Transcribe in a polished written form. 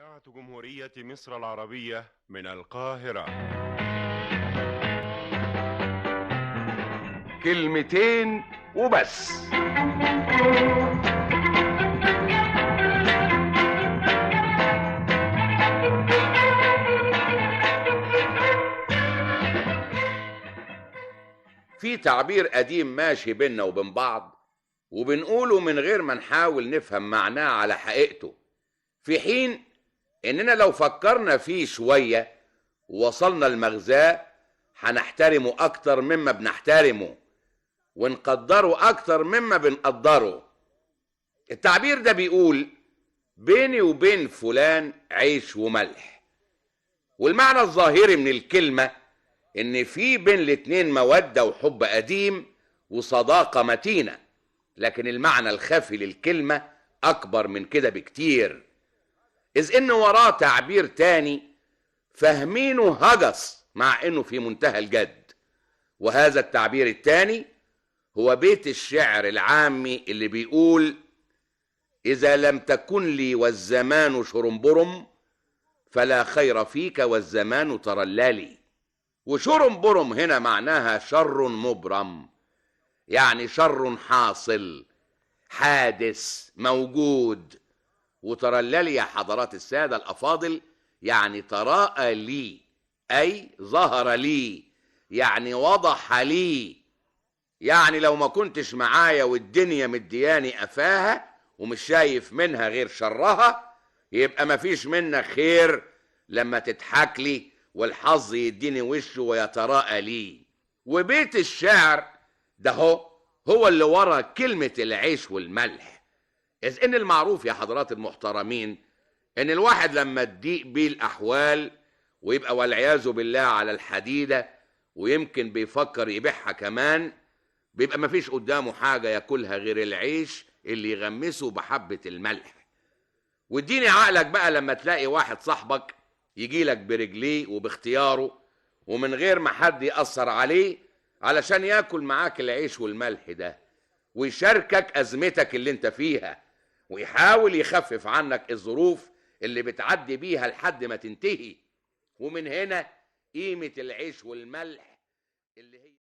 إذاعة جمهورية مصر العربية من القاهرة. كلمتين وبس. في تعبير قديم ماشي بينا وبين بعض وبنقوله من غير ما نحاول نفهم معناه على حقيقته، في حين إننا لو فكرنا فيه شوية ووصلنا لمغزاه هنحترمه أكتر مما بنحترمه ونقدره أكتر مما بنقدره. التعبير ده بيقول بيني وبين فلان عيش وملح، والمعنى الظاهري من الكلمة إن في بين الاتنين مودة وحب قديم وصداقة متينة، لكن المعنى الخفي للكلمة أكبر من كده بكتير، إذ إن وراه تعبير تاني فاهمينه هجس مع إنه في منتهى الجد. وهذا التعبير التاني هو بيت الشعر العامي اللي بيقول: إذا لم تكن لي والزمان شرنبرم فلا خير فيك والزمان ترلالي. وشرنبرم هنا معناها شر مبرم، يعني شر حاصل حادث موجود. وترللي يا حضرات السادة الأفاضل يعني تراءى لي، أي ظهر لي، يعني وضح لي، يعني لو ما كنتش معايا والدنيا مدياني قفاها ومش شايف منها غير شرها يبقى مفيش منك خير لما تضحك لي والحظ يديني وشه ويتراءى لي. وبيت الشعر ده هو اللي ورا كلمة العيش والملح، إذ إن المعروف يا حضرات المحترمين إن الواحد لما تضيق بيه الأحوال ويبقى والعياذ بالله على الحديدة ويمكن بيفكر يبيعها كمان، بيبقى مفيش قدامه حاجة ياكلها غير العيش اللي يغمسه بحبة الملح. واديني عقلك بقى لما تلاقي واحد صاحبك يجيلك برجليه وباختياره ومن غير ما حد يأثر عليه علشان ياكل معاك العيش والملح ده ويشاركك أزمتك اللي انت فيها ويحاول يخفف عنك الظروف اللي بتعدي بيها لحد ما تنتهي. ومن هنا قيمة العيش والملح اللي هي